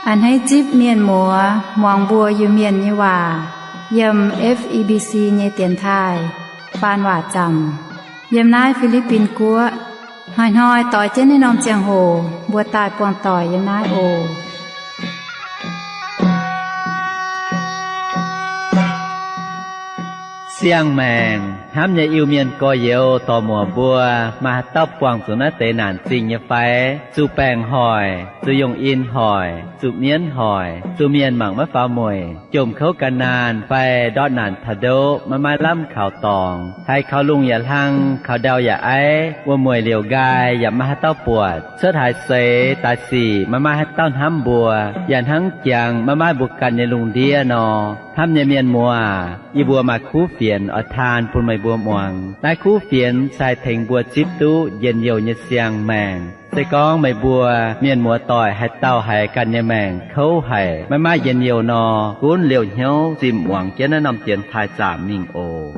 A'hneiv zipv mienh muoz muangx mbuo Iu-Mienh nyei waac yiem F E B C nyei dienx taaih faan waac zaamc yiem naaiv Fi^li^bin Guoqv. Hnoi-hnoi doix jienv naaiv norm ziangh hoc mbuo daaih buangh doic yiem naaiv oc. Siang-maengc hnamv nyei Iu-Mienh gorx-youz dorc-muoc mbuo, maaih haaix dauh buangh zuqc naaiv deix naanc zingh nyei fai? Zuqc baengc hoic, zuqc yungh in hoic, zuqc mienv hoic, zuqc mienh mangc maiv faaux mueic, jomc kouv gan naanh fai ndortv naanc taux ndoqv maiv maaih lamh kaux dorngx, haiz kaux lungh yaac hlang, kaux ndau yaac aiv, wuom-mueic liouc nqaai yaac maiv maaih haaix dauh buatc, cuotv haaix seix daaih sic maiv maaih haaix dauh hnamv mbuo, yaac hnangv jangx maiv maaih mbuo ganh nyei lungh ndiev nor. Hnamv nyei mienh muoz, yie mbuo maaih kuv fienx oix taan bun meih mbuo muangx. Naaiv kuv fienx se haih tengx mbuo zipv duqv njien-youh nyei siang-maengc. Se gorngv meih mbuo mienh muoz-doic haaix dauh haiz ganh nyei maengc kouv haic, maiv maaih njien-youh nor, gunv liouh hnyouv zimh muangx jienv naaiv norm dienx taaih zaamc mingh oc.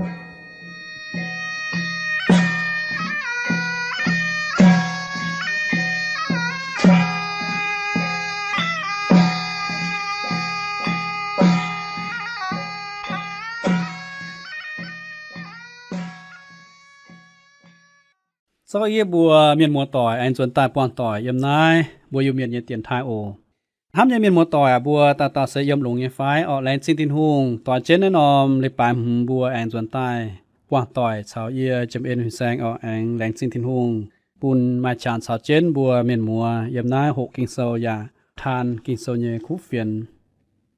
Zorqv yie mbuo mienh muoz-doic aengx nzuonx daaih buangh doic yiem naaiv mbuo Iu-Mienh nyei dienx taaih oc. Hnamv nyei mienh muoz-doic aac, mbuo dauh dauh se yiem longx nyei fai? Orqc, laengz zingh Tin-Hungh, doix jienv naaiv norm leiz-baaix hmz mbuo aengx nzuonx daaih buangh doic caux yie, Jiem En Huin Saeng, orqc, aengx laengz zingh Tin-Hungh bun maaih qangx caux jienv mbuo mienh muoz yiem naaiv hoqc Ging-Sou yaac taan Ging-Sou nyei kuv fienx.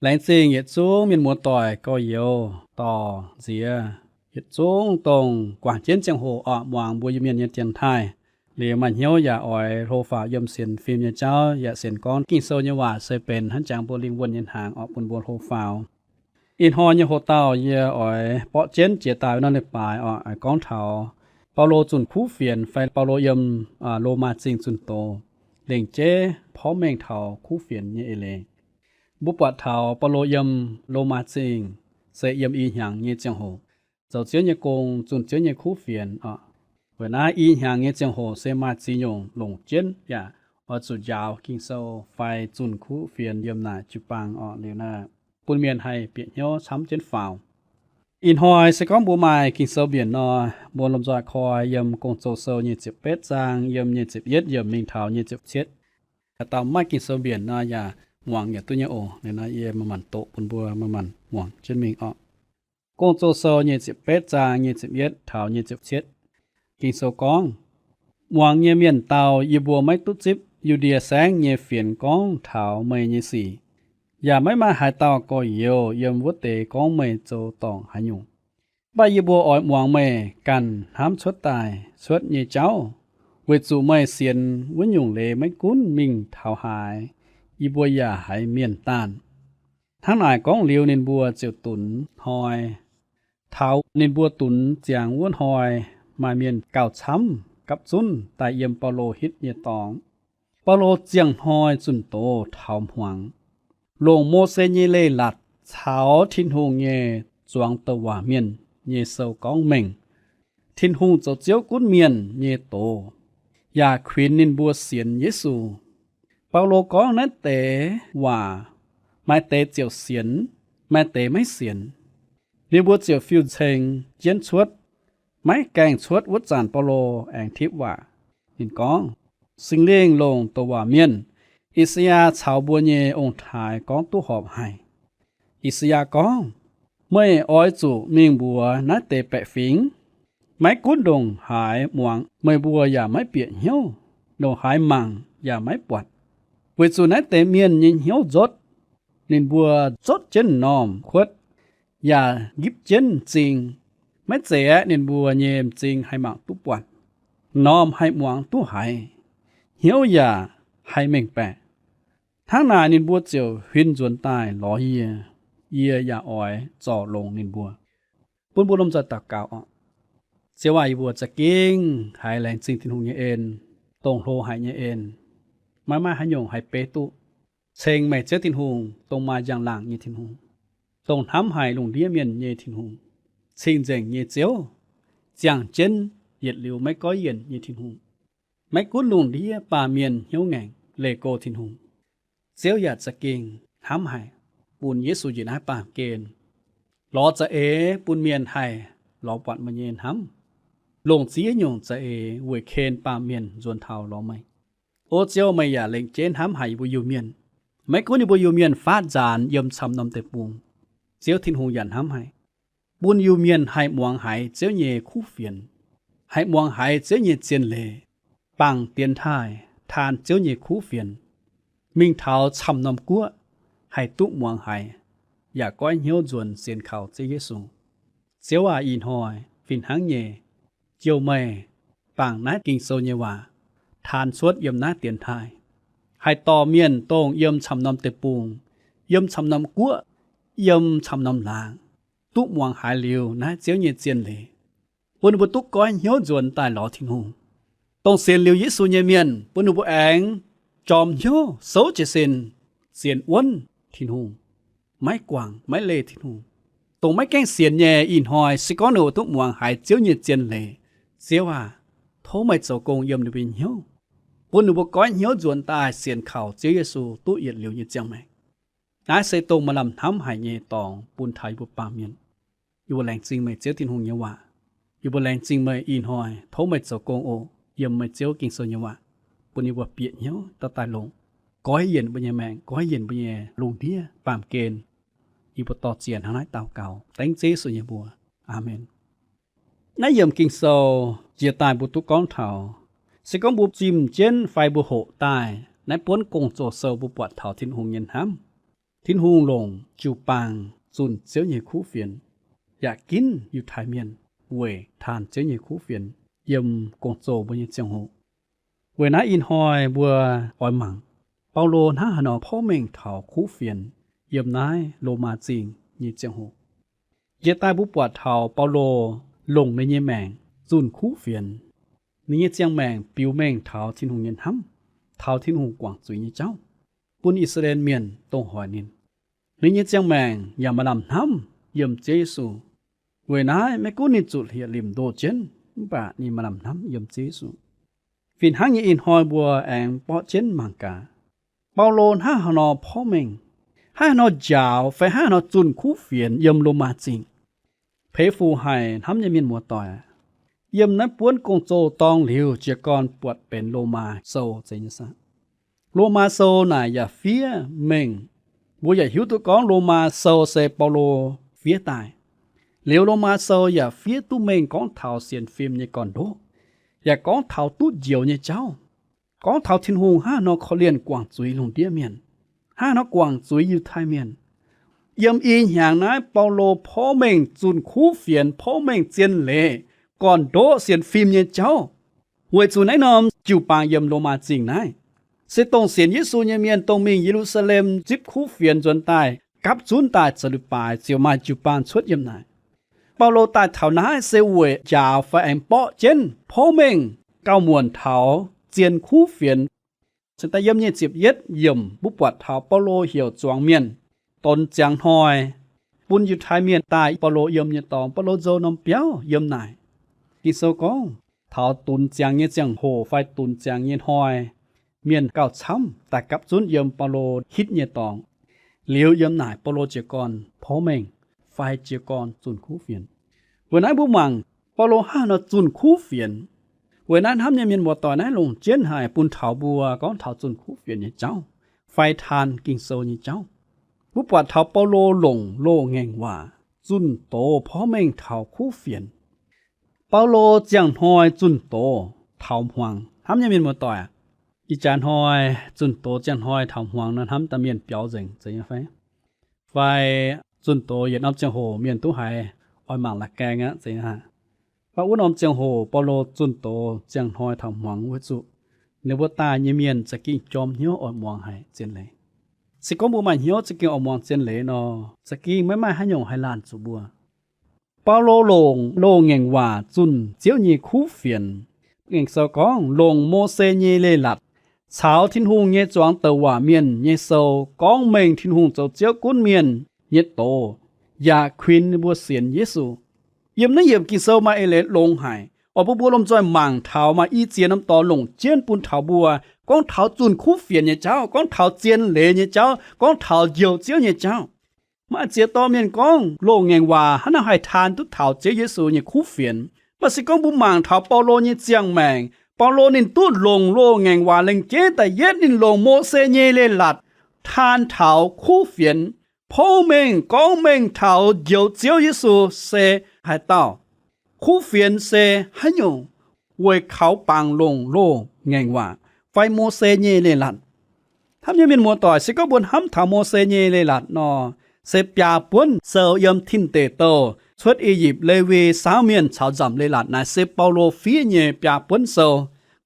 Laengz zingh yietc zungv mienh muoz-doic gorx-youz dorc nziex, yietc zungv dongh guangc jienv ziangh hoc orqc muangx mbuo Iu-Mienh nyei dienx taaih. Liuz maaih hnyouv yaac oix hlo faaux yiem sienx fim nyei jauv, yaac sienx gorngv Ging-Sou nyei waac se benx hnangv jangx mbuo lingh wuonh nyei hnaangx orqc bun mbuo hlo faaux. Ih hnoi nyei hoc-dauh yie oix borqv jienv jiex daaih norm leiz-baaix orqc, oix gorngv taux Baulo zunh kuv fienx fai Baulo yiem Lomaa Zingh zunh doz, lengc jeiv porv mengh taux kuv fienx nyei eix leiz. Mbuo buatc taux Baulo yiem Lomaa Zingh se yiem i hnyangx nyei ziangh hoc zoux Ziouv nyei gong, zunh Ziouv nyei kuv fienx orqc. Weic naaiv i hnyangx nyei ziangh hoc se maaih ziex nyungc longc jienv yaac oix zuqc njaaux Ging-Sou fai zunh kuv fienx yiem naaic jiu-baang orqc. Liuz naaiv bun mienh haih bieqc hnyouv camv jienv faaux. Ih hnoi se gorngv mbuo maaih Ging-Sou mbienc nor, mbuo lomh nzoih koi yiem Gong-Zoh Sou nyic ziepc betv zaang yiem nyic ziepc yietv yiemc mingh taux nyic ziepc cietv. Haaix dauh maiv Ging-Sou mbienc nor yaac muangx yaac duqv nyei oc. Liuz nor yie manc-manc doqc bun mbuo manc-manc muangx jienv mingh orqc. Gong-Zoh Sou nyic ziepc betv zaang nyic ziepc yietv taux nyic ziepc cietv. Ging-Sou gorngv, Muangx nyei mienh dau, yie mbuo maiv duqv zipv Yu^ndie Saengv nyei fienx gorngv taux meih nyei sic, yaac maiv maaih haaix dauh gorx-youz yiem wuov deix gorngv meih zoux dorngc haaix nyungc. Mv baac yie mbuo oix muangx meih ganh hnamv cuotv daaih cuotv nyei jauv, weic zuqc meih sienx wuov nyungc leiz maiv gunv mingh taux haaix, yie mbuo yaac haiz mienh daanh. Hnangv naaic gorngv liuz, ninh mbuo ziouc dunx hnoi. Taux ninh mbuo dunx ziangx wuov hnoi, maaih mienh gauh camv gapv zunv daaih yiem Baulo hitv nyei dorngx. Baulo ziangh hnoi zunh doz taux hmuangx, longc Mose nyei Leiz-Latc caux Tin-Hungh nyei zuangx douc waac mienh nyei sou gorngv mengh Tin-Hungh zoux Ziouv gunv mienh nyei doz, yaac kuinx ninh mbuo sienx Yesu. Baulo gorngv naaiv deix waac, maaih deix ziouc sienx, maaih deix maiv sienx. Ninh mbuo ziouc fiuv-ceng jienv cuotv. Maiv gaengh cuotv wuov zanc Baulo aengx tipv waac. Ninh gorngv, Singx Lingh longc douc waac mienh I^saa^yaa caux mbuo nyei ong-taaix gorngv duqv horpc haic. I^saa^yaa gorngv, Meih oix zuqc mingh mbuox naaiv deix baeqc fingx, maiv gunv ndongc haaix muangx meih mbuo yaac maiv bieqc hnyouv, ndongc haaix mangc yaac maiv buatc. Weic zuqc naaiv deix mienh nyei hnyouv nzotv. Ninh mbuo nzotv jienv m'normh kuotv, yaac nqipv jienv m'zing. Maiv zeiz aeqv, ninh mbuo nyei m'zing haih mangc duqv buatc, m'normh haih muangx duqv haiz, hnyouv yaac haih mengh baeqc. Hnangv naaic ninh mbuo ziouc huin nzuonx daaih lorz yie. Yie yaac oix zorc longx ninh mbuo. Bun mbuo lomh nzoih daux gaux oc. Ziouv aac, yie mbuo za'gengh haiz laengz zingh Tin-Hungh nyei en, dongh hlo haic nyei en. Maiv maaih haaix nyungc haih beiv duqv ceng meih Ziouv Tin-Hungh, dongh maaih njang-laangc nyei Tin-Hungh, dongh hnamv haic lungh ndiev mienh nyei Tin-Hungh, cing-nzengc nyei Ziouv, ziangh jienv yietc liuz maiv goiv yienc nyei Tin-Hungh. Maiv gunv lungh ndiev baamh mienh hnyouv ngaengc leih go Tin-Hungh. Ziouv yaac za'gengh hnamv haic, bun Yesu njiec naaiv baamh gen lorz za'eix bun mienh haih lorz buatc meih nyei hnamv, longc ziex nyungc za'eix weic ken baamh mienh nzuonx taux lorz meih. O Ziouv, meih yaac lengc jeiv hnamv haic yie mbuo Iu-Mienh. Maiv gunv yie mbuo Iu-Mienh faatv nzaanx yiem camv norm deic-bung, Ziouv Tin-Hungh yaac hnamv haic, bun Iu-Mienh haih muangx haiz Ziouv nyei kuv fienx, haih muangx haiz Ziouv nyei zien leiz, bangc dienx taaih taan Ziouv nyei kuv fienx, mingh taux camv norm guoqv haih duqv muangx haiz, yaac goiv hnyouv nzuonx sienx kaux Ziouv Yesu. Ziouv aac, ih hnoi fih hnangv nyei, jouh meih bangc naaiv Ging-Sou nyei waac taan cuotv yiem naaiv dienx taaih, haih dorh mienh dongh yiem camv norm deic-bung, yiem camv norm guoqv, yiem camv norm laangz, duqv muangx haiz liuz naaiv Ziouv nyei zien leiz, bun ninh mbuo duqv goiv hnyouv nzuonx daaih lorz Tin-Hungh. Dongh sienx liuz Yesu nyei mienh, bun ninh mbuo aengx jorm hnyouv souv jiez sin sienx wuonv Tin-Hungh, maiv guangc maiv leih Tin-Hungh. Dongh maiv gaengh sienx nyei, ih hnoi se gorngv ninh mbuo duqv muangx haiz Ziouv nyei zien leiz, Ziouv aac, tov meih zoux gong yiem ninh mbuo nyei hnyouv, bun ninh mbuo goiv hnyouv nzuonx daaih sienx kaux Ziouv Yesu duqv yietc liuz nyei ziangh maengc. Naaiv se dongh maaih lamh hnamv haic nyei dorngx bun taux yie mbuo baamh mienh. Yie mbuo laengz zingh meih Ziouv Tin-Hungh nyei waac. Yie mbuo laengz zingh meih ih hnoi, tov meih zoux gong oc, yiem meih Ziouv Ging-Sou nyei waac, bun yie mbuo bieqc hnyouv dauh daaih longc, goiv yienc mbuo nyei maengc, goiv yienc mbuo nyei lungh ndiev baamh gen. Yie mbuo dorh ziec hnangv naaiv daux gaux dengv Ziouv Yesu nyei mbuox. Aamen. Naaiv yiemc Ging-Sou jiex daaih mbuo duqv gorngv taux, se gorngv mbuo zimh jienv fai mbuo hoqc daaih naaiv buonv Gong-Zoh sou mbuo buatc taux Tin-Hungh nyei hnamv. Tin-Hungh longc jiu-baang zunh Ziouv nyei kuv fienx, yaac ginv Yiutai Mienh weic taan Ziouv nyei kuv fienx yiem Gong-Zoh mbuo nyei ziangh hoc. Weic naaiv ih hnoi mbuo oix mangc Baulo hnangv haaix nor porv mengh taux kuv fienx yiem naaiv Lomaa Zingh nyei ziangh hoc. Jiex daaih mbuo buatc taux Baulo longc ninh nyei maengc zunh kuv fienx. Ninh nyei ziangh maengc biux mengh taux Tin-Hungh nyei hnamv, taux Tin-Hungh guangc zuiz nyei jauv bun I^saa^laa^en Mienh dongh hoic ninh. Ninh nyei ziangh maengc yaac maaih lamh hnamv yiem Ziouv Yesu. Weic naaiv maiv gunv ninh zuqc hlieqv-limc ndoh jienv, mv baac ninh maaih lamh hnamv yiem Ziouv Yesu. Fih hnangv nyei ih hnoi mbuo aengx borqv jienv mangc gaax, Baulo hnangv haaix nor porv mengh, hnangv haaix nor njaaux fai hnangv haaix nor zunh kuv fienx yiem Lomaa Zingh. Peix fuc haic hnamv nyei mienh muoz-doic, yiem naaiv buonv Gong-Zoh dorng liuz jiez gorn buatc benx Lomaa Sou zeiz nyei saah? Lomaa Sou naaic yaac fiev mengh. Mbuo yaac hiuv duqv gorngv Lomaa Sou se Baulo fiev daaih. Liuz Lomaa Sou yaac fiev duqv mengh gorngv taux sienx fim nyei gorn-ndoqv, yaac gorngv taux duqv njoux nyei jauv, gorngv taux Tin-Hungh hnangv haaix nor korv-lienh guangc zuiz lungh ndiev mienh, hnangv haaix nor guangc zuiz Yiutai Mienh. Yiem i hnyangx naaiv Baulo porv mengh zunh kuv fienx, porv mengh zien leiz, gorn-ndoqv sienx fim nyei jauv, weic zuqc naaiv norm jiu-baang yiem Lomaa Zingh naaiv se dongh sienx Yesu nyei mienh dongh mingh Ye^lu^saa^lem zipv kuv fienx nzuonx daaih gapv zunv daaih zoux leiz-baaix ziouc maaih jiu-baang cuotv yiem naaic. Baulo daaih taux naaiv se weic njaaux fai aengx borqv jienv porv mengh gauh muonc taux zien kuv fienx. Cingx daaih yiem nyic ziepc yietv yiemc mbuo buatc taux Baulo heuc zuangx mienh donx ziangx hnoi bun Yiutai Mienh daaih Baulo yiem nyei dorngx. Baulo nzou norm biauv yiem naaic. Ging-Sou gorngv taux dunx ziangx nyei ziangh hoc fai dunx ziangx nyei hnoi, mienh gauh camv daaih gapv zunv yiem Baulo hitv nyei dorngx. Liuz yiem naaic Baulo jiez gorn porv mengh fai jiez gorn zunh kuv fienx. Weic naaiv mbuo mangc Baulo hnangv haaix nor zunh kuv fienx. Weic naaiv hnamv nyei mienh muoz-doic, naaiv longc jienv haic bun taux mbuo gorngv taux zunh kuv fienx nyei jauv fai taan Ging-Sou nyei jauv. Mbuo buatc taux Baulo longc loz-ngaengc waac zunh doz porv mengh taux kuv fienx. Baulo ziangh hnoi zunh doz taux hmuangx. Hnamv nyei mienh muoz-doic, ih jaax hnoi zunh doz ziangh hnoi taux hmuangx nor hnamv daaih mienh biaux nzengc zeiz nyei fai? Fai zunh doz yietc norm ziangh hoc mienh duqv haiz oix mangc la'gaeng aqv zeiz nyei. Mv baac wuov norm ziangh hoc Baulo zunh doz ziangh hnoi taux hmuangx weic zuqc ninh mbuo daaih nyei mienh za'gengh jorm hnyouv oix muangx haic zien leiz. Se gorngv mbuo maaih hnyouv za'gengh oix muangx zien leiz nor, za'gengh maiv maaih haaix nyungc haih laanh zuqc mbuo. Baulo longc loz-ngaengc waac zunh Ziouv nyei kuv fienx. Ngaengc sou gorngv, longc Mose nyei leiz-latc caux Tin-Hungh nyei zuangx douc waac mienh nyei sou gorngv mengh Tin-Hungh zoux Ziouv gunv mienh nyei doz, yaac kuinx ninh mbuo sienx Yesu. Yiem naaiv yiemc Ging-Sou maaih eix leiz longx haic. oix bun mbuo lomh nzoih mangc taux maaih i ziex norm dorngx longc jienv bun taux mbuo, gorngv taux zunh kuv fienx nyei jauv, gorngv taux zien leiz nyei jauv, gorngv taux Njoux Ziouv nyei jauv. Maaih ziex dorn mienh gorngv loz-ngaengc waac hnangv nor haih taan duqv taux Ziouv Yesu nyei kuv fienx. Mv baac se gorngv mbuo mangc taux Baulo nyei ziangh maengc, Baulo ninh duqv longc loz-ngaengc waac lengc jeiv da'yietv ninh longc Mose nyei leiz-latc taan taux kuv fienx, pov mengh gorngv mengh taux Njoux Ziouv Yesu se haaix dauh, kuv fienx se haaix nyungc, weic kaux bangc longc loz-ngaengc waac fai Mose nyei leiz-latc. Hnamv nyei mienh muoz-doic, se gorngv mbuo hnamv taux Mose nyei leiz-latc nor, se biaa buonv sou yiem Tin Deic Douh, Cuotv I^yipv, Lewi, Saauv Mienh caux Nzamc Leiz-Latc. Naaiv se Baulo fiev nyei biaa buonv sou,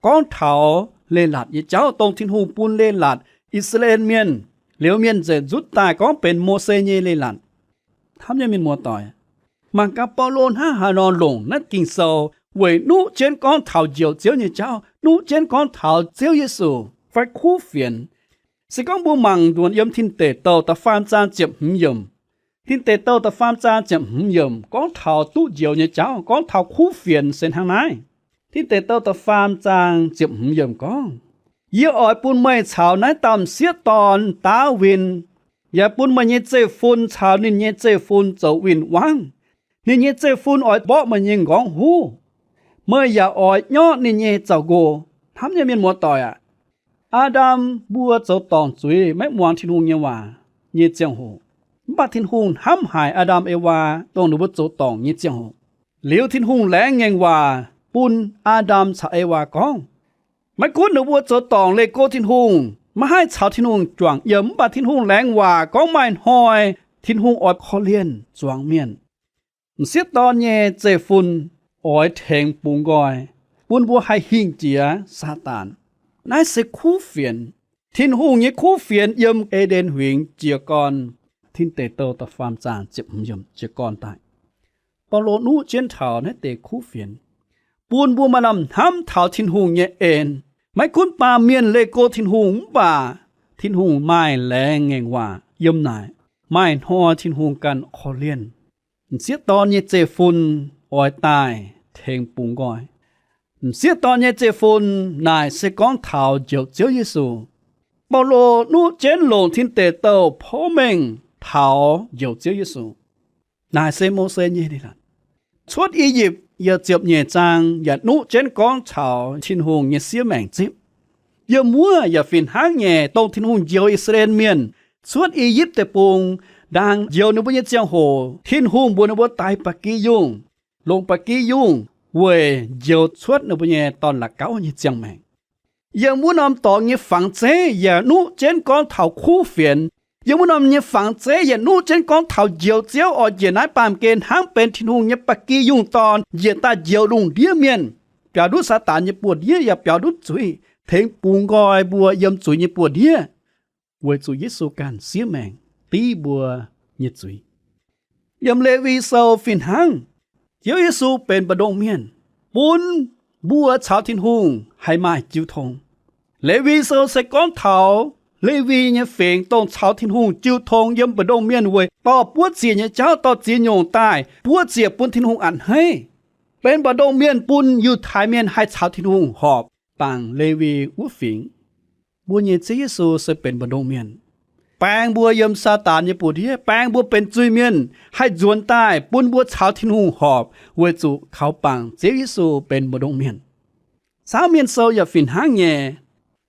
gorngv taux leiz-latc nyei jauv, dongh Tin-Hungh bun leiz-latc I^saa^laa^en Mienh, liuz mienh nzengc nzutv daaih gorngv benx Mose nyei leiz-latc. Hnamv nyei mienh muoz-doic, mangc gaax Baulo hnangv haaix nor longc naaiv Ging-Sou weic nuqv jienv gorngv taux Njoux Ziouv nyei jauv, nuqv jienv gorngv taux Ziouv Yesu fai kuv fienx. Se gorngv mbuo mangc nduonx yiem Tin Deic Douh da'faam zaang ziepc hmz yiemc, Tin Deic Douh da'faam zaang ziepc hmz yiemc gorngv taux duqv njoux nyei jauv, gorngv taux kuv fienx se hnangv naaiv. Tin Deic Douh da'faam zaang ziepc hmz yiemc gorngv, Yie oix bun meih caux naaiv dauh m'sieqv dorn ndaauv win, yaac bun meih nyei zeiv-fun caux ninh nyei zeiv-fun zoux win-wangv. Ninh nyei zeiv-fun oix mborqv meih nyei nqorngv huv. Meih yaac oix nyorqv ninh nyei zaux-nqo. Hnamv nyei mienh muoz-doic aac, Aa^ndam mbuo zoux dorngc zuiz maiv muangx Tin-Hungh nyei waac nyei ziangh hoc, mv baac Tin-Hungh hnamv haic Aa^ndam Ewaa dongh ninh mbuo zoux dorngc nyei ziangh hoc. Liuz Tin-Hungh laengz ngaengc waac bun Aa^ndam caux Ewaa gorngv, maiv gunv ninh mbuo zoux dorngc leih go Tin-Hungh, maiv haih caux Tin-Hungh juangc yiem, mv baac Tin-Hungh laengz waac gorngv maaih hnoi Tin-Hungh oix korv-lienh zuangx mienh. M'sieqv dorn nyei zeiv-fun oix tengx bungx nqoi, bun mbuo haih hingh jiex Saadaan. Naaiv se kuv fienx. Tin-Hungh nyei kuv fienx yiem E^nden Huingx jiez gorn. Tin Deic Douh da'faam zaang ziepc hmz yiemc jiez gorn daaih, Baulo nuqv jienv taux naaiv deix kuv fienx, bun mbuo maaih lamh hnamv taux Tin-Hungh nyei en. Maiv gunv baamh mienh leih go Tin-Hungh, mv baac Tin-Hungh maaih laengz ngaengc waac yiem naaic. Maaih hnoi Tin-Hungh ganh korv-lienh. M'sieqv dorn nyei zeiv-fun oix daaih tengx bungx nqoi. M'sieqv dorn nyei zeiv-fun naaic se gorngv taux Njoux Ziouv Yesu. Baulo nuqv jienv longc Tin Deic Douh porv mengh taux Njoux Ziouv Yesu. Naaic se Mose nyei leiz-latc. Cuotv I^yipv yaac ziepc nyeic zaang yaac nuqv jienv gorngv taux Tin-Hungh nyei siev maengc zipv. Yiem wuov yaac fih hnangv nyei, dongh Tin-Hungh njoux I^saa^laa^en Mienh cuotv I^yipv Deic-Bung, ndaang njoux ninh mbuo nyei ziangh hoc, Tin-Hungh mbuox ninh mbuo daix ba'gi yungh, longc ba'gi yungh weic njoux cuotv ninh mbuo nyei dorn-la'gauv nyei ziangh maengc. Yiem wuov norm dorngx nyei fangx zeiv yaac nuqv jienv gorngv taux kuv fienx. Yiem wuov norm nyei fangx zeiv yaac nuqv jienv gorngv taux Njoux Ziouv oix njiec naaiv baamh gen hnangv benx Tin-Hungh nyei ba'gi yungh dorn njiec daaih njoux lungh ndiev mienh, biaux ndutv Saadaan nyei buoz-ndiev yaac biaux ndutv zuiz, tengx bungx nqoi mbuo yiem zuiz nyei buoz-ndiev, weic zuqc Yesu ganh siev maengc div mbuo nyei zuiz. Yiem Lewi Sou fih hnangv, Ziouv Yesu benx mbu'ndongx mienh, bun mbuo caux Tin-Hungh haih maaih jiu tong. Lewi Sou se gorngv taux Lewi nyei fingx dongh caux Tin-Hungh jiu tong yiem mbu'ndongx mienh weic dorh buov ziec nyei jauv, dorh ziex nyungc daaih buov ziec bun Tin-Hungh a'hneiv. Benx mbu'ndongx mienh bun Yiutai Mienh haih caux Tin-Hungh horpc bangc Lewi wuov fingx. Mbuo nyei Ziouv Yesu se benx mbu'ndongx mienh, baeng mbuo yiem Saadaan nyei buoz-ndiev, baeng mbuo benx zuiz-mienh, haih nzuonx daaih bun mbuo caux Tin-Hungh horpc weic zuqc kaux bangc Ziouv Yesu benx mbu'ndongx mienh. Saauv Mienh Sou yaac fih hnangv nyei.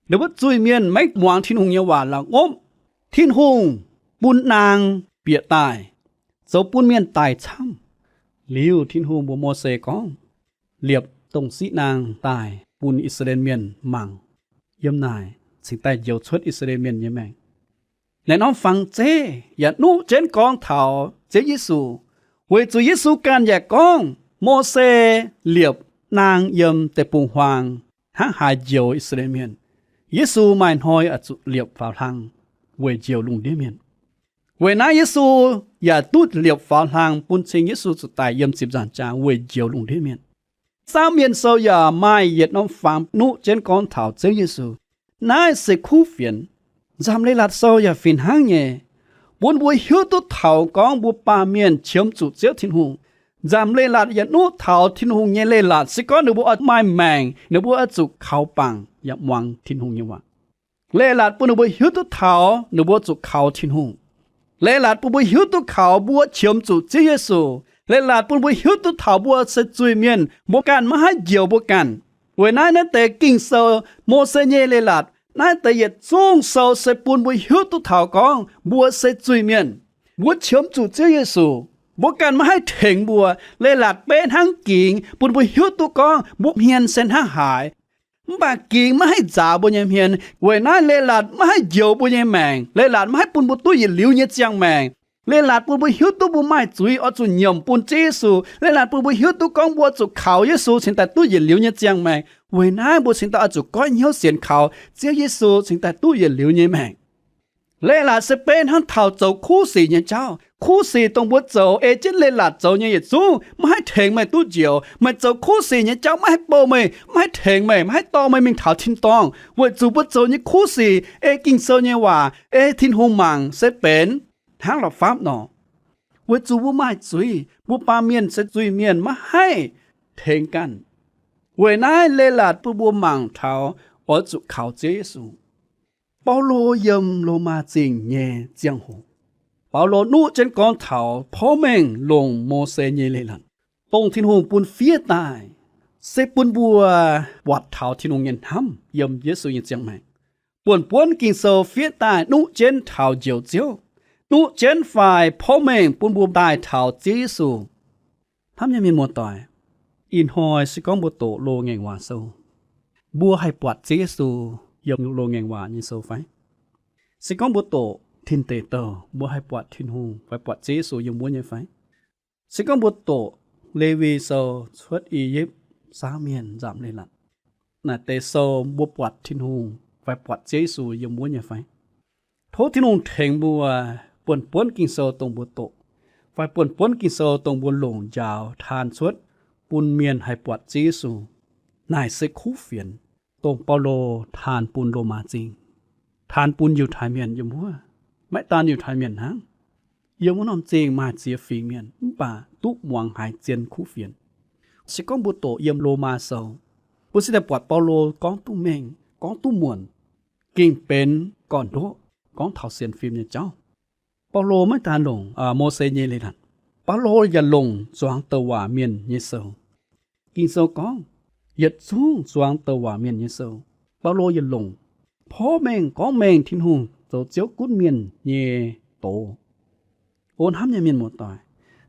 Ninh mbuo zuiz-mienh maiv muangx Tin-Hungh nyei waac la'ngopv, Tin-Hungh bun naang bieqc daaih, zoux bun mienh daic camv. Liuz Tin-Hungh mbuox Mose gorngv, liepc dongh siqv naang daaih bun I^saa^laa^en Mienh mangc. Yiem naaic cingx daaih njoux cuotv I^saa^laa^en Mienh nyei maengc. Naaiv norm fangx zeiv yaac nuqv jienv gorngv taux Ziouv Yesu, weic zuqc Yesu ganh yaac gorngv Mose liepc naang yiem deic-bung-huaang hnangv haaix njoux I^saa^laa^en Mienh. Yesu maaih hnoi oix zuqc liepc faaux hlang weic njoux lungh ndiev mienh. Weic naaiv Yesu yaac duqv liepc faaux hlang bun cing Yesu zuqc daic yiem ziepc nzaangc jaax weic njoux lungh ndiev mienh. Saauv Mienh Sou yaac maaih yietc norm fangx nuqv jienv gorngv taux Ziouv Yesu. Naaiv se kuv fienx. Nzamc Leiz-Latc Sou yaac fih hnangv nyei, bun mbuo hiuv duqv taux gorngv mbuo baamh mienh qiemx zuqc Ziouv Tin-Hungh. Nzamc leiz-latc yietc nuqv taux Tin-Hungh nyei leiz-latc, se gorngv ninh mbuo oix maaih maengc, ninh mbuo oix zuqc kaux bangc yaac muangx Tin-Hungh nyei waac. Leiz-latc bun ninh mbuo hiuv duqv taux ninh mbuo zuqc kaux Tin-Hungh. Leiz-latc bun mbuo hiuv duqv kaux mbuo qiemx zuqc Ziouv Yesu. Leiz-latc bun mbuo hiuv duqv taux mbuo se zuiz-mienh, mbuo ganh maiv haih njoux mbuo ganh. Weic naaiv naaiv deix Ging-Sou, Mose nyei leiz-latc, naaiv deix yietc zungv sou se bun mbuo hiuv duqv taux gorngv mbuo se zuiz-mienh, mbuo qiemx zuqc Ziouv Yesu, mbuo ganh maiv haih tengx mbuo. Leiz-latc beiv hnangv gingx bun mbuo hiuv duqv gorngv mbuo hmien se hnangv haaix. Mv baac gingx maiv haih nzaaux mbuo nyei hmien. Weic naaiv leiz-latc maiv haih njoux mbuo nyei maengc. Leiz-latc maiv haih bun mbuo duqv yietc liuz nyei ziangh maengc. Leiz-latc bun mbuo hiuv duqv mbuo maaih zuiz oix zuqc nyiemc bun Ziouv Yesu. Leiz-latc bun mbuo hiuv duqv gorngv mbuo zuqc kaux Yesu cingx daaih duqv yietc liuz nyei ziangh maengc. Weic naaiv mbuo cingx daaih oix zuqc goiv hnyouv sienx kaux Ziouv Yesu cingx daaih duqv yietc liuz nyei maengc. Leiz-latc se beiv hnangv taux zoux kuv sic nyei jauv. Kuv sic dongh mbuo zoux ei jienv leiz-latc zoux nyei yietc zungv maiv haih tengx meih duqv njoux. Meih zoux kuv sic nyei jauv maiv haih bouh meih, maiv haih tengx meih, maiv haih dorh meih mingh taux tin-dorngh, weic zuqc mbuo zoux nyei kuv sic ei Ging-Sou nyei waac, ei Tin-Hungh mangc se benx hnangv la'fapv nor. Weic zuqc mbuo maaih zuiz, mbuo baamh mienh se zuiz-mienh maiv haih tengx ganh. Weic naaiv leiz-latc bun mbuo mangc taux oix zuqc kaux Ziouv Yesu. Baulo yiem Lomaa Zingh nyei ziangh hoc, Baulo nuqv jienv gorngv taux porv mengh longc Mose nyei leiz-latc, dongh Tin-Hungh bun fiev daaih, se bun mbuo buatc taux Tin-Hungh nyei hnamv yiem Yesu nyei ziangh maengc. Buonv-buonv Ging-Sou fiev daaih nuqv jienv taux Njoux Ziouv, nuqv jienv fai porv mengh bun mbuo daaih taux Ziouv Yesu. Hnamv nyei mienh muoz-doic, ih hnoi se gorngv mbuo doqc Loz-Ngaengc Waac Sou, mbuo haih buatc Ziouv Yesu yiem Loz-Ngaengc Waac nyei sou fai? Se gorngv mbuo doqc Tin Deic Douh, mbuo haih buatc Tin-Hungh fai buatc Ziouv Yesu yiem wuov nyei fai? Se gorngv mbuo doqc Lewi Sou, Cuotv I^yipv, Saangv Mienh, Nzamc Leiz-Latc, naaic deix sou mbuo buatc Tin-Hungh fai buatc Ziouv Yesu yiem wuov nyei fai? Tov Tin-Hungh tengx mbuo, buonv-buonv Ging-Sou dongh mbuo doqc, fai buonv-buonv Ging-Sou dongh mbuo longc njaaux taan cuotv bun mienh haih buatc Ziouv Yesu. Naaic se kuv fienx, dongh Baulo taan bun Lomaa Zingh, taan bun Yiutai Mienh yiem wuov. Maiv daan Yiutai Mienh hnangv, yiem wuov norm zingh maaih ziex fingx mienh mv baac duqv muangx haiz zien kuv fienx. Se gorngv mbuo doqc yiem Lomaa Sou, mbuo se daaih buatc Baulo gorngv duqv mengh, gorngv duqv muonc, gengh benx gorn-ndoqv gorngv taux sienx fim nyei jauv. Baulo maiv daan longc Mose nyei leiz-latc, Baulo yaac longc zuangx douc waac mienh nyei sou. Ging-Sou gorngv, yietc zungv zuangx douc waac mienh nyei sou, Baulo yaac longc porv mengh gorngv mengh Tin-Hungh zoux Ziouv gunv mienh nyei doz. O hnamv nyei mienh muoz-doic,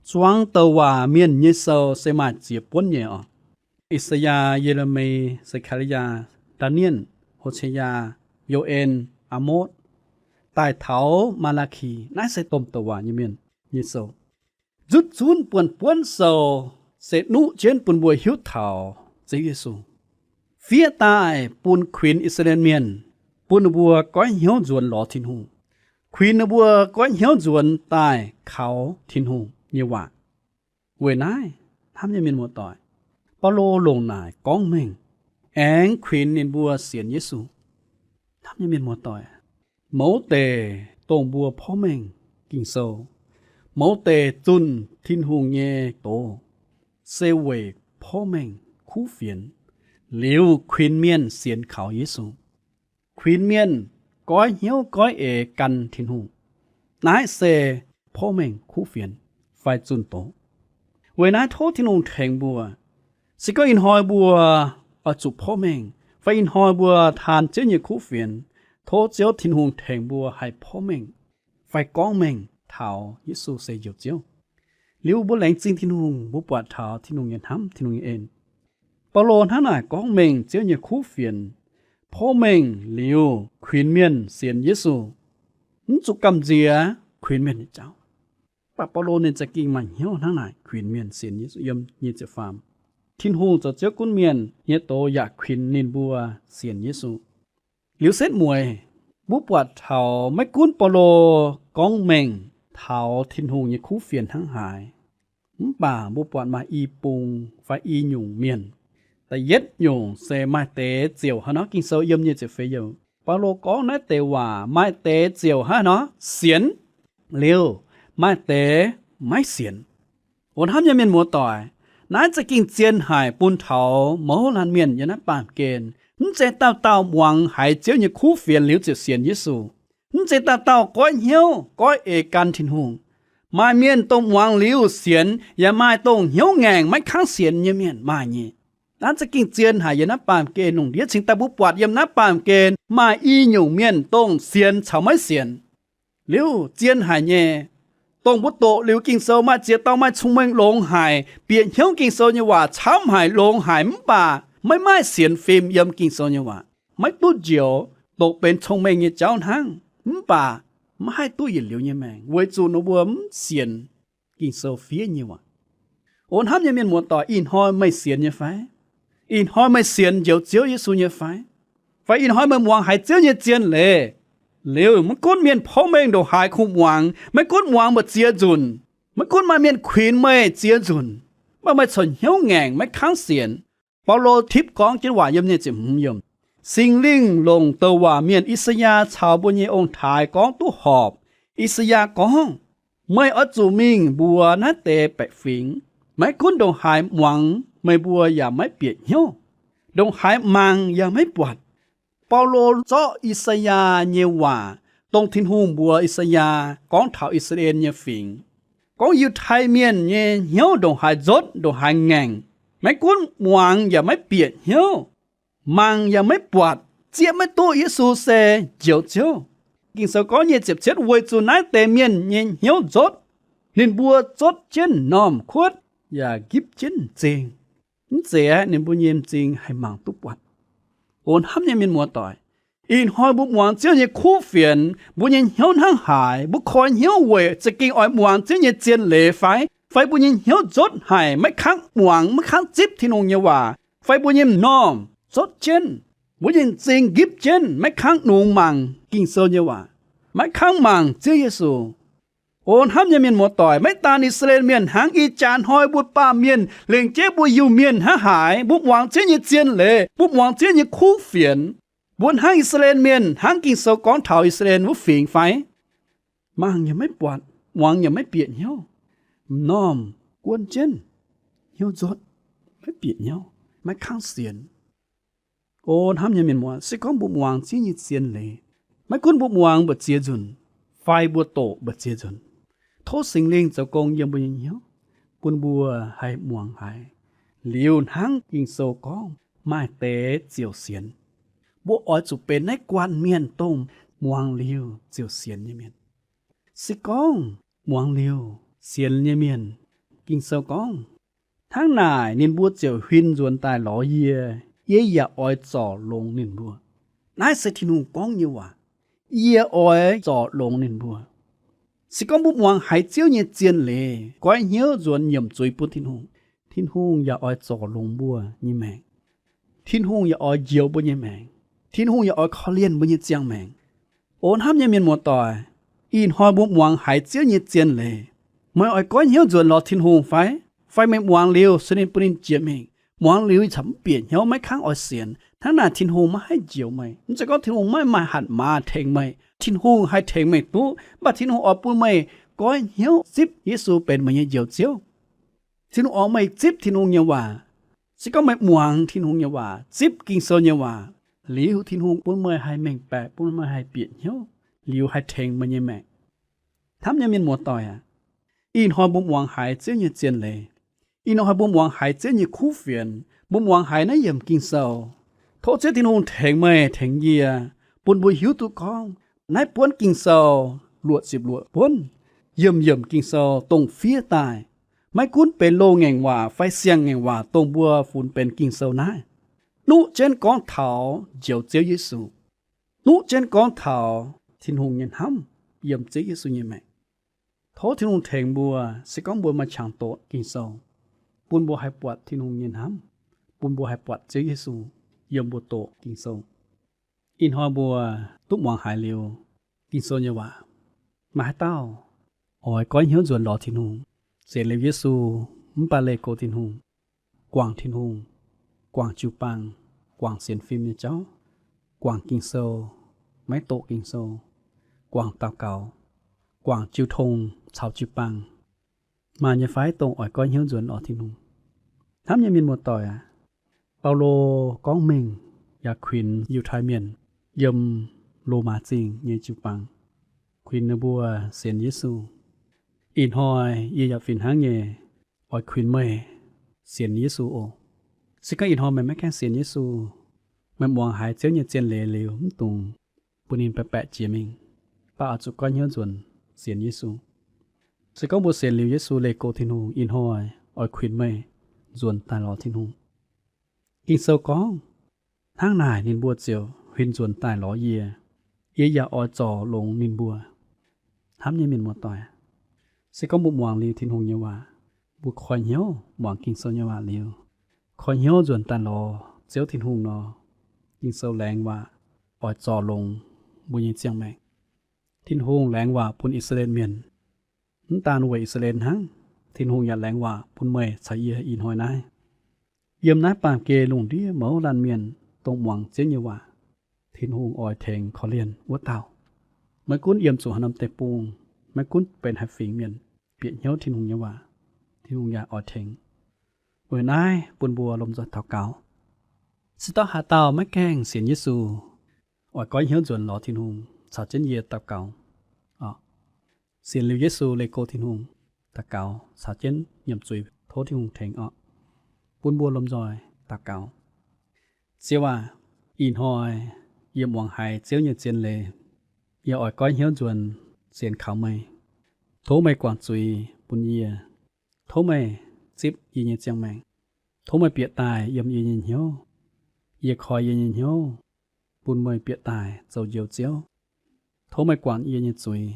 zuangx douc waac mienh nyei sou se maaih ziex buonv nyei oc. I^saa^yaa, Ye^le^mi, Se^kaa^li^yaa, Ndaa^nie^en, Ho^se^yaa, Yo^en, Aa^motv, daaih taux Maa^laa^ki, naaiv se domh douc waac nyei mienh nyei sou. Nzutv zunv buonv-buonv sou se nuqv jienv bun mbuo hiuv taux Ziouv Yesu, fiev daaih bun kuinx I^saa^laa^en Mienh, bun ninh mbuo goiv hnyouv nzuonx lorz Tin-Hungh, kuinx ninh mbuo goiv hnyouv nzuonx daaih kaux Tin-Hungh nyei waac. Weic naaiv, hnamv nyei mienh muoz-doic, Baulo longc naaic gorngv mengh, aengx kuinx ninh mbuo sienx Yesu. Hnamv nyei mienh muoz-doic, mouz deic dongh mbuo porv mengh Ging-Sou, mouz deic zunh Tin-Hungh nyei doz, se weic porv mengh kuv fienx liuz kuinx mienh sienx kaux Yesu, kuinx mienh goiv hnyouv goiv eix gan Tin-Hungh. Naaiv se porv mengh kuv fienx fai zunh doz. Weic naaiv tov Tin-Hungh tengx mbuo. Se gorngv ih hnoi mbuo oix zuqc porv mengh, fai ih hnoi mbuo taan Ziouv nyei kuv fienx, tov Ziouv Tin-Hungh tengx mbuo haih porv mengh fai gorngv mengh taux Yesu se Njoux Ziouv. Liuz mbuo laengz zingh Tin-Hungh, mbuo buatc taux Tin-Hungh nyei hnamv, Tin-Hungh nyei en. Baulo hnangv naaic gorngv mengh Ziouv nyei kuv fienx, porv mengh liuz kuinx mienh sienx Yesu, mv zuqc gamh nziex kuinx mienh nyei jauv. Mv baac Baulo ninh za'gengh maaih hnyouv hnangv naaic kuinx mienh sienx Yesu yiem nyic ziepc faam. Tin-Hungh zoux Ziouv gunv mienh nyei doz yaac kuinx ninh mbuo sienx Yesu. Liuz setv mueiz, mbuo buatc taux maiv gunv Baulo gorngv mengh taux Tin-Hungh nyei kuv fienx hnangv haaix, mv baac mbuo buatc maaih i bung fai i nyungc mienh. Da'yietv nyungc se maaih deix ziouc hnangv nor, Ging-Sou yiem nyic ziepc feix youc, Baulo gorngv naaiv deix waac, maaih deix ziouc hnangv nor sienx, liuz maaih deix maiv sienx. O hnamv nyei mienh muoz-doic, naaiv za'gengh zien haic bun taux mouz laanh mienh yiem naaiv baamh gen. Mv zeiz dauh dauh muangx haiz Ziouv nyei kuv fienx liuz ziouc sienx Yesu. Mv zeiz dauh dauh goiv hnyouv goiv eix gan Tin-Hungh. Maaih mienh dongh muangx liuz sienx, yaac maaih dongh hnyouv ngaengc maiv kangv sienx nyei mienh maaih nyei. Naaiv za'gengh zien haic yiem naaiv baamh gen. Lungh ndiev cingx daaih mbuo buatc yiem naaiv baamh gen maaih i nyungc mienh dongh sienx caux maiv sienx. Liuz zien haic nyei, dongh mbuo doqc liuz Ging-Sou maaih ziex dauh maaih cong-mengh longx haic, bieqc hnyouv Ging-Sou nyei waac camv haic, longx haic, mv baac maiv maaih sienx fim yiem Ging-Sou nyei waac, maiv duqv njoux, doqc benx cong-mengh nyei jauv hnangv. Mv baac maiv haih duqv yietc liuz nyei maengc weic zuqc ninh mbuo mv sienx Ging-Sou fiev nyei waac. O hnamv nyei mienh muoz-doic, ih hnoi meih sienx nyei fai? Ih hnoi meih sienx Njoux Ziouv Yesu nyei fai? Fai ih hnoi meih muangx haiz Ziouv nyei zien leiz? Liuz maiv gunv mienh pov mengh ndongc haaix kungx muangx, maiv gunv muangx mbu'ziex nzunc, maiv gunv maaih mienh kuinx meih ziex nzunc, mv baac meih corc hnyouv ngaengc maiv kangv sienx. Baulo tipv gorngv jienv waac yiem nyei ziepc hmz yiemc, Singx Lingh longc douc waac mienh I^saa^yaa caux mbuo nyei ong-taaix gorngv duqv horpc. I^saa^yaa gorngv, Meih oix zuqc mingh mbuox naaiv deix baeqc fingx, maiv gunv ndongc haaix muangx meih mbuo yaac maiv bieqc hnyouv, ndongc haaix mangc yaac maiv buatc. Baulo zorqv I^saa^yaa nyei waac, dongh Tin-Hungh mbuox I^saa^yaa gorngv taux I^saa^laa^en nyei fingx, gorngv Yiutai Mienh nyei hnyouv ndongc haaix nzotv, ndongc haaix ngaengc, maiv gunv muangx yaac maiv bieqc hnyouv, mangc yaac maiv buatc, zieqv maiv duqv Yesu se Njoux Ziouv. Ging-Sou gorngv nyei ziepc cietv, Weic zuqc naaiv deix mienh nyei hnyouv nzotv, ninh mbuo zotv jienv m'normh kuotv yaac nqipv jienv m'zing. Mv zeiz aeqv, ninh mbuo nyei m'zing haih mangc duqv buatc. O hnamv nyei mienh muoz-doic, ih hnoi mbuo muangx Ziouv nyei kuv fienx, mbuo nyei hnyouv hnangv haaix? Mbuo koi hnyouv weic za'gengh oix muangx Ziouv nyei zien leiz fai? Fai mbuo nyei hnyouv nzotv haic, maiv kangv muangx, maiv kangv zipv Tin-Hungh nyei waac? Fai mbuo nyei m'normh zotv jienv, mbuo nyei m'zing nqipv jienv, maiv kangv nungx mangc Ging-Sou nyei waac, maiv kangv mangc Ziouv Yesu? O hnamv nyei mienh muoz-doic, maiv daan I^saa^laa^en Mienh hnangv, ih jaax hnoi mbuo baamh mienh lengc jeiv mbuo Iu-Mienh hnangv haaix? Mbuo muangx Ziouv nyei zien leiz, mbuo muangx Ziouv nyei kuv fienx, mbuo hnangv I^saa^laa^en Mienh, hnangv Ging-Sou gorngv taux I^saa^laa^en wuov fingx fai? Mangc yaac maiv buatc, muangx yaac maiv bieqc hnyouv, m'normh guon jienv, hnyouv nzotv, maiv bieqc hnyouv, maiv kangv sienx. O hnamv nyei mienh muoz, se gorngv mbuo muangx Ziouv nyei zien leiz, maiv gunv mbuo muangx mbu'ziex nzunc fai mbuo doqc mbu'ziex nzunc, tov Singx Lingh zoux gong yiem mbuo nyei hnyouv, bun mbuo haih muangx haiz liuz hnangv Ging-Sou gorngv, maaih deix ziouc sienx. Mbuo oix zuqc benx naaiv guanh mienh dongh muangx liuz ziouc sienx nyei mienh. Se gorngv muangx liuz sienx nyei mienh, Ging-Sou gorngv, hnangv naaic ninh mbuo ziouc huin nzuonx daaih lorz yie, yie yaac oix zorc longx ninh mbuo. Naaiv se Tin-Hungh gorngv nyei waac. Yie oix zorc longx ninh mbuo. Se gorngv mbuo muangx haiz Ziouv nyei zien leiz, goiv hnyouv nzuonx nyiemc zuiz bun Tin-Hungh, Tin-Hungh yaac oix zorc longx mbuo nyei maengc. Tin-Hungh yaac oix njoux mbuo nyei maengc. Tin-Hungh yaac oix korv-lienh mbuo nyei ziangh maengc. O hnamv nyei mienh muoz-doic, ih hnoi mbuo muangx haiz Ziouv nyei zien leiz, meih oix goiv hnyouv nzuonx lorz Tin-Hungh fai? Fai meih muangx liuz se ninh bun ninh jiex mingh, muangx liuz caux mv bieqc hnyouv, maiv kangv oix sienx, hnangv naaic Tin-Hungh maiv haih njoux meih. Mv zeiz gorngv Tin-Hungh maiv maaih hatc maaz tengx meih, Tin-Hungh haih tengx meih duqv, mv baac Tin-Hungh oix bun meih goiv hnyouv zipv Yesu benx meih nyei Njoux Ziouv. Tin-Hungh oix meih zipv Tin-Hungh nyei waac. Se gorngv meih muangx Tin-Hungh nyei waac, zipv Ging-Sou nyei waac, liuz Tin-Hungh bun meih haih mengh baeqc, bun meih haih bieqc hnyouv, liuz haih tengx meih nyei maengc. Hnamv nyei mienh muoz-doic aac, ih hnoi mbuo muangx haiz Ziouv nyei zien leiz, ih hnoi mbuo muangx haiz Ziouv nyei kuv fienx, mbuo muangx haiz naaiv yiemc Ging-Sou. Tov Ziouv Tin-Hungh tengx meih tengx yie, bun mbuo hiuv duqv gorngv naaiv buonv Ging-Sou luoqc ziepc luoqc buonv, yiemc yiemc Ging-Sou dongh fiev daaih, maiv gunv benx loz-ngaengc waac fai siang-ngaengc waac dongh mbuo funx benx Ging-Sou naaiv, nuqv jienv gorngv taux Njoux Ziouv Yesu, nuqv jienv gorngv taux Tin-Hungh nyei hnamv yiem Ziouv Yesu nyei maengc. Tov Tin-Hungh tengx mbuo, se gorngv mbuo maaih qangx doqc Ging-Sou, bun mbuo haih buatc Tin-Hungh nyei hnamv, bun mbuo haih buatc Ziouv Yesu yiem mbuo doqc Ging-Sou. Ih hnoi mbuo duqv muangx haiz liuz Ging-Sou nyei waac, maaih haaix dauh oix goiv hnyouv nzuonx lorz Tin-Hungh, zeix liuz Yesu, mv baac leih go Tin-Hungh, guangc Tin-Hungh, guangc jiu-baang, guangc sienx fim nyei jauv, guangc Ging-Sou, maiv doqc Ging-Sou, guangc daux gaux, guangc jiu tong caux jiu-baang, maaih nyei fai dongh oix goiv hnyouv nzuonx lorz Tin-Hungh? Hnamv nyei mienh muoz-doic aac, Baulo gorngv mengh yaac kuinx Yiutai Mienh yiem Lomaa Zingh nyei jiu-baang, kuinx ninh mbuo sienx Yesu. Ih hnoi yie yaac fih hnangv nyei oix kuinx meih sienx Yesu oc. Se gorngv ih hnoi meih maiv gaengh sienx Yesu, meih muangx haiz Ziouv nyei zien leiz liuz mv dungx bun ninh baeqc baeqc jiex mingh, mv baac oix zuqc goiv hnyouv nzuonx sienx Yesu. Se gorngv mbuo sienx liuz Yesu leih go Tin-Hungh, ih hnoi oix kuinx meih nzuonx daaih lorz Tin-Hungh. Ging-Sou gorngv, hnangv naaic ninh mbuo ziouc huin nzuonx daaih lorz yie. Yie yaac oix zorc longx ninh mbuo. Hnamv nyei mienh muoz-doic, se gorngv mbuo muangx liuz Tin-Hungh nyei waac, mbuo koi hnyouv muangx Ging-Sou nyei waac liuz, koi hnyouv nzuonx daaih lorz Ziouv Tin-Hungh nor, Ging-Sou laengz waac oix zorc longx mbuo nyei ziangh maengc. Tin-Hungh laengz waac bun I^saa^laa^en Mienh, mv daan weic I^saa^laa^en hnangv, Tin-Hungh yaac laengz waac bun meih caux yie ih hnoi naaiv. Yiem naaiv baamh gen lungh ndiev mouz laanh mienh dongh muangx Ziouv nyei waac, Tin-Hungh oix tengx korv-lienh wuov dauh. Maiv gunv yiem zuqc haaix norm deic-bung, maiv gunv benx haaix fingx mienh, bieqc hnyouv Tin-Hungh nyei waac, Tin-Hungh yaac oix tengx. Weic naaiv bun mbuo lomh nzoih daux gaux. Se gorngv haaix dauh maiv gaengh sienx Yesu, oix goiv hnyouv nzuonx lorz Tin-Hungh, caux jienv yie daux gaux. Sienx liuz Yesu leih go Tin-Hungh, daux gaux caux jienv nyiemc zuiz tov Tin-Hungh tengx orqc. Bun mbuo lomh nzoih daux gaux. Ziouv aac, ih hnoi yie muangx haiz Ziouv nyei zien leiz, yie oix goiv hnyouv nzuonx sienx kaux meih. Tov meih guangc zuiz bun yie. Tov meih zipv yie nyei ziangh maengc. Tov meih bieqc daaih yiem yie nyei hnyouv. Yie koi yie nyei hnyouv bun meih bieqc daaih zoux Njoux Ziouv. Tov meih guangc yie nyei zuiz.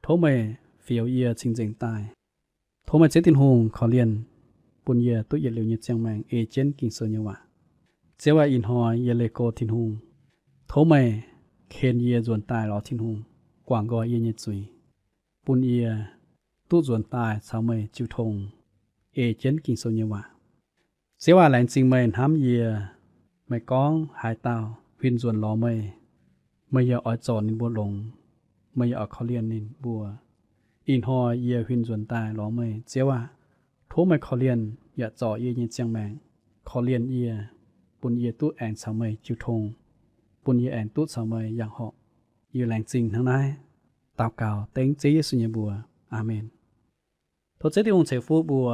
Tov meih fioux yie cing-nzengc daaih. Tov meih Ziouv Tin-Hungh korv-lienh bun yie duqv yietc liuz nyei ziangh maengc ei jienv Ging-Sou nyei waac. Ziouv aac, ih hnoi yie leih go Tin-Hungh. Tov meih ken yie nzuonx daaih lorz Tin-Hungh, guangc nqoi yie nyei zuiz, bun yie duqv nzuonx daaih caux meih jiu tong, ei jienv Ging-Sou nyei waac. Ziouv aac, laengz zingh meih hnamv yie. Meih gorngv haaix dauh huin nzuonx lorz meih, meih yaac oix zorc ninh mbuo longx. Meih yaac oix korv-lienh ninh mbuo. Ih hnoi yie huin nzuonx daaih lorz meih, Ziouv aac. Tov meih korv-lienh yaac zorc yie nyei ziangh maengc, korv-lienh yie, bun yie duqv aengx caux meih jiu tong, bun yie aengx duqv caux meih yangh horpc. Yie laengz zingh hnangv naaiv daux gaux dengv Ziouv Yesu nyei mbuox. Aamen. Tov Ziouv Tin-Hungh ceix fuqv mbuo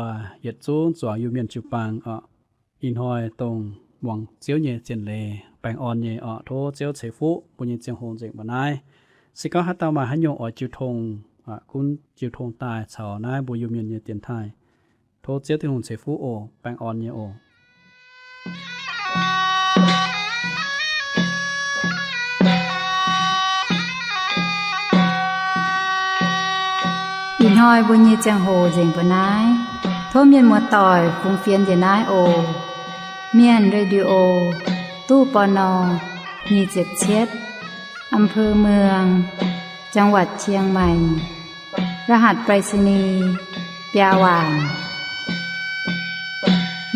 yietc zungv zuangx Iu-Mienh jiu-baang orqc. Ih hnoi dongh muangx Ziouv nyei zien leiz baengh orn nyei orqc. Tov Ziouv ceix fuqv mbuo nyei ziangh hoc nzengc mbuo naaiv. Se gorngv haaix dauh maaih haaix nyungc oix jiu tong, gunv jiu tong daaih caux naaiv mbuo Iu-Mienh nyei dienx taaih. Tov Ziouv Tin-Hungh ceix fuqv oc. Baengh orn nyei oc. Ih hnoi mbuo nyei ziangh hoc nzengc mbuo naaiv. Tov mienh muoz-doic fungx fienx njiec naaiv oc. Mienh Radio, ตู้ ปณ. nyic ziepc cietv, อำเภอเมือง จังหวัดเชียงใหม่ รหัสไปรษณีย์ biaa waanc.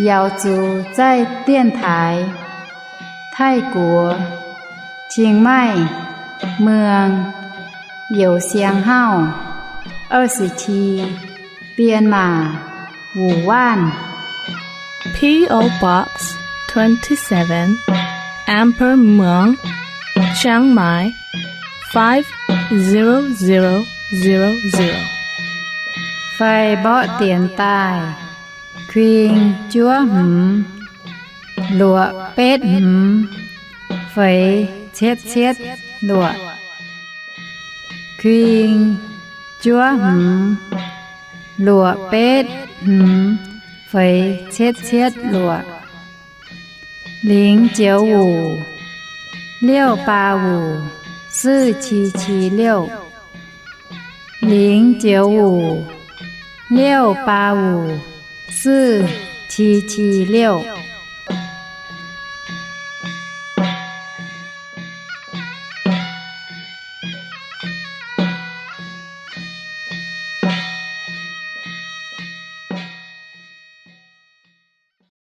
瑶族在电台 Taiv-Guoqv, Chiang Mai, เมือง Youz Siang Hauv, 二十七, Bienh Maac, Wuonh Waanc. P O Box twenty-seven, Amber Muang, Chiang Mai, five zero zero zero zero. Fai mborqv dienx daaih, kuing juov hmz, luoqc betv hmz, feix cietv cietv luoqc. Kuing juov hmz, luoqc betv hmz, feix cietv cietv luoqc. 零九五 六八五 四七七六, 零九五 六八五 四七七六.